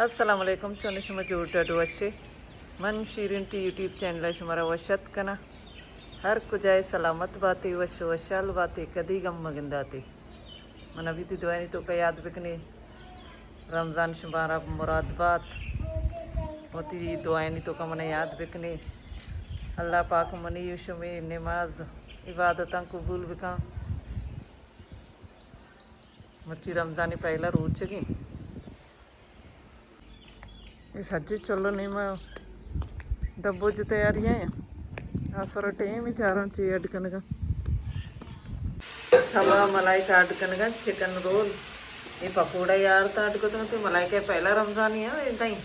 السلام علیکم، چون شما؟ جوڑ ڈڈ وشے؟ من شیرین تی یوٹیوب چینل ءَ شمارا وش اتک کناں۔ ہر کجائے سلامت باتے، وش وشحال باتے، کدی غم مگنداتے۔ من ابھی تی دعائنی توکا یاد بکنے۔ رمضان شمارا مراد بات۔ وتی دعائنی توکا منا یاد بکنے۔ اللہ پاک منی و شمے نماز عبادتاں قبول بکن۔ مرچی رمضان پہلا روچگیں۔ اے سجے چلو نیما دبوج تیاری ایں۔ آسر ٹیم چاراں چی اڈ کنگا۔ سبا ملائکہ اڈ کنگا چکن رول۔ اے پکوڑا یار تا اڈ کتگ تے ملائکہ پہلا رمضانی ہے اے تائیں۔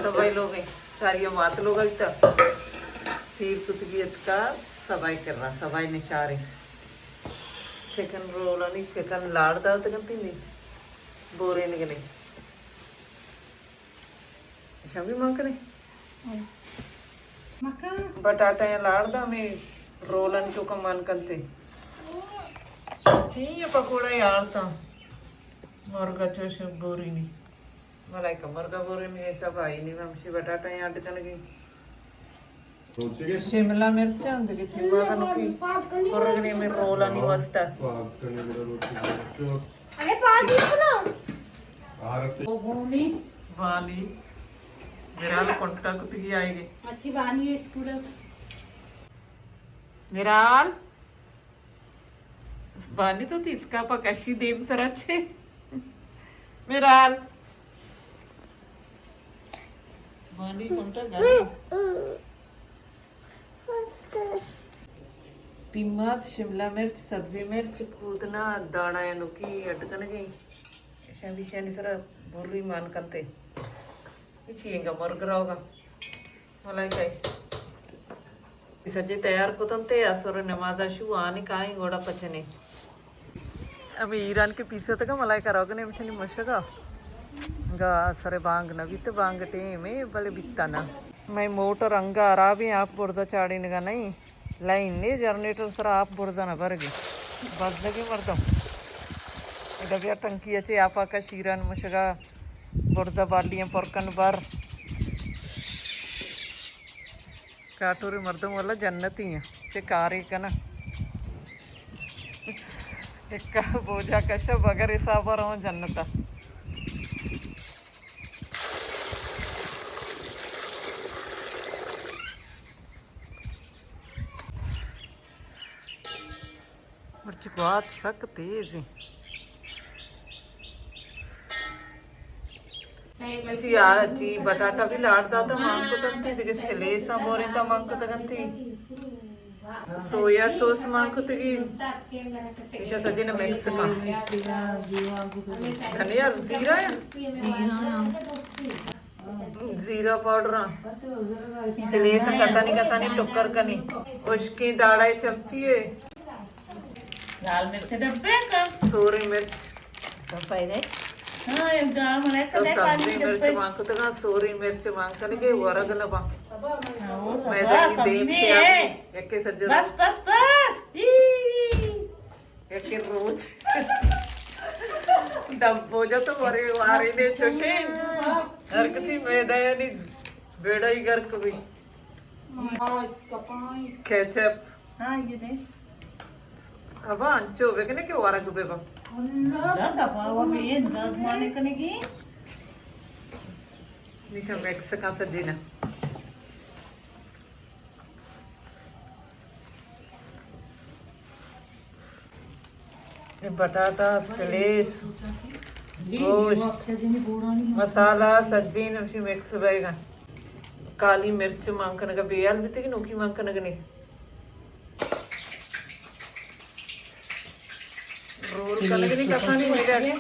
سبائی لوگ ہیں۔ ساری مات لوگ ابھی تا۔ پیر کتگی اتکا سبائی کر رہا، سبائی نشارے۔ چکن رولانی چکن لاڑ داتگ انت نی بورینگ نے۔ شامی مان کنے؟ مکن۔ بٹاٹا یا لاڑ دا میں رولانی توکا مان کنتے۔ چی یہ پکوڑا یار تا۔ مرگا چوش بورینی۔ ملائکہ مرگا بورینی ایسا بھائی نی ہمشی بٹاٹا یا اڈ کنگی۔ شملہ مرچاں دگہ پیمازا نوکی پرگنے میں رولانی واسطہ۔ ارے پاد کنو۔ او گونی۔ بانی۔ میرال کنٹا کتگی آئے گے۔ اچھی بانی ہے اسکول۔ میرال۔ بانی تو تیسکا پا کشی دیم سرا چے۔ میرال۔ بانی کنٹا گل۔ پیماز، شملہ مرچ، سبزی مرچ، پودنا، دانا یا نوکی اڈ کنگی۔ شان بیشانی سرا بری مان کنتے۔ اسی انگا مرگ روگا۔ ملائکہ۔ سجے تیار کتنتے، اسر نمازا شو آنی کائیں گوڑا پچنے۔ ابھی ایران کے پیسے تک ملائکہ روگنے ہمشنی مشگا۔ گا سر بانگ نہ بیت، بانگ ٹیم ہے، بلے بیتا نہ۔ میں موٹر انگا خرابیں، آپ برزا چاڑینگا نہیں۔ لائن نے جنریٹر سرا آپ برزا نہ برگی۔ بزگی مردم۔ ادا بیا ٹنکی اچے آپا کا شیران مشگا۔ برزا بالٹیاں پر کن بر۔ کاٹوری مردم والا جنتی ہیں۔ چے کارے کنا۔ ایک بوجا کشا بغیر حساب رہا جنتا۔ مرچی گوات سک تیز ہیں۔ اسی آ چی بٹاٹا بھی لاڑ داتا مان کتنتی، دیگه سلیساں بورینتا مان کتگنتی۔ سویا سوس مان کتگی۔ ایشا سجے نہ مکس کن۔ دھنیا زیرہ ہے؟ زیرہ پاؤڈر ہاں۔ سلیس کسانی کسانی ٹکر کنی۔ خشکیں داڑا چمچی ہے۔ لال مرچ ڈبے کا۔ سوری مرچ۔ تو فائدے؟ ہاں، ایک دام ہے، تو سبزی مرچ مان کتگا، سوری مرچ مان کنگے، ورگ نہ با۔ ہاں، وہ میں سبزی دیم سے ہے۔ آگے، یکے سجو۔ بس، بس، بس۔ ای۔ یکے روچ۔ دبوجا تو ورے وارے نے چوشیں۔ ہر کسی میدہ یعنی بیڑا ہی گرک بھی۔ کیچپ۔ ہاں، یہ دے۔ ابا انچو بکنے کہ ورگ ببا۔ اللہ تبا و بے انداز مانے کنگی۔ نیشا مکس کا سجینا۔ اے بٹاٹا، سلیس، گوشت، مسالہ سجین ہمشی مکس بیگا۔ کالی مرچ مان کنگا بیال بیتی کہ نوکی مان کنگ نے۔ رول کنگ نے کسانی میرے آگے۔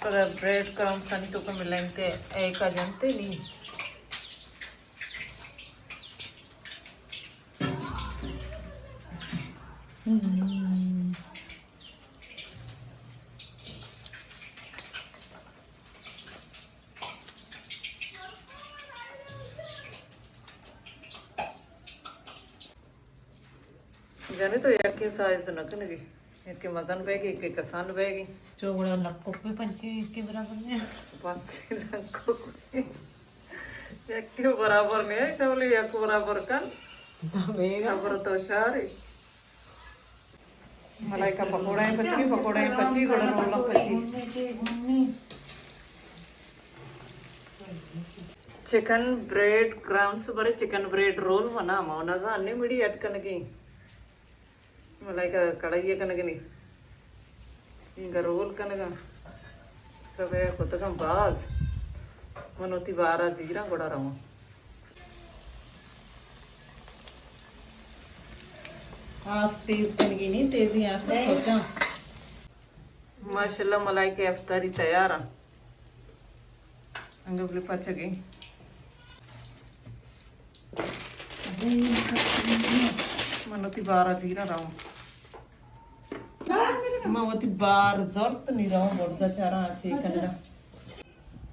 پدا بریڈ کرمبسانی توکا ملائنتے ایکا جنتے نی۔ جنے تو یکیں سائز نہ کنگی، یکے مزن بیگی، یکے کسان بیگی۔ چو گڑا لکوک پہ پنچی یکے برابر نہ اِنت۔ پنچی لکوک یکے برابر نہ اِنت، شولی یک برابر کن۔ نہ بیگا۔ خبر تو شاری۔ ملائکہ پکوڑا ئے پچی، پکوڑا ئے پچی، گڑا رول پچی۔ چکن بریڈ کرمبس برے چکن بریڈ رول منا مو نزان نی مڑی اڈ کنگی۔ ملائکہ کڑائی ءَ کنگ نی۔ اینگا رول کنگا۔ سبے کتگاں باز۔ من وتی بارا زیراں گڑا رواں۔ آس تیز کنگی نی، تیزی آس ءَ سوچاں۔ ماشاءاللہ ملائکہ افطاری تیار ایں۔ انگا بلے پچگیں۔ من وتی بارا زیراں رواں۔ من وتی بار زرت نی رواں برزا چاراں چے کنگا۔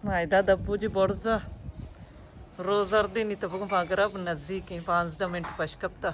ما ادا دبو جی برزا رو زردی نی تو بگم پاگرب نزیکیں پانزدہ منٹ پش کپتا۔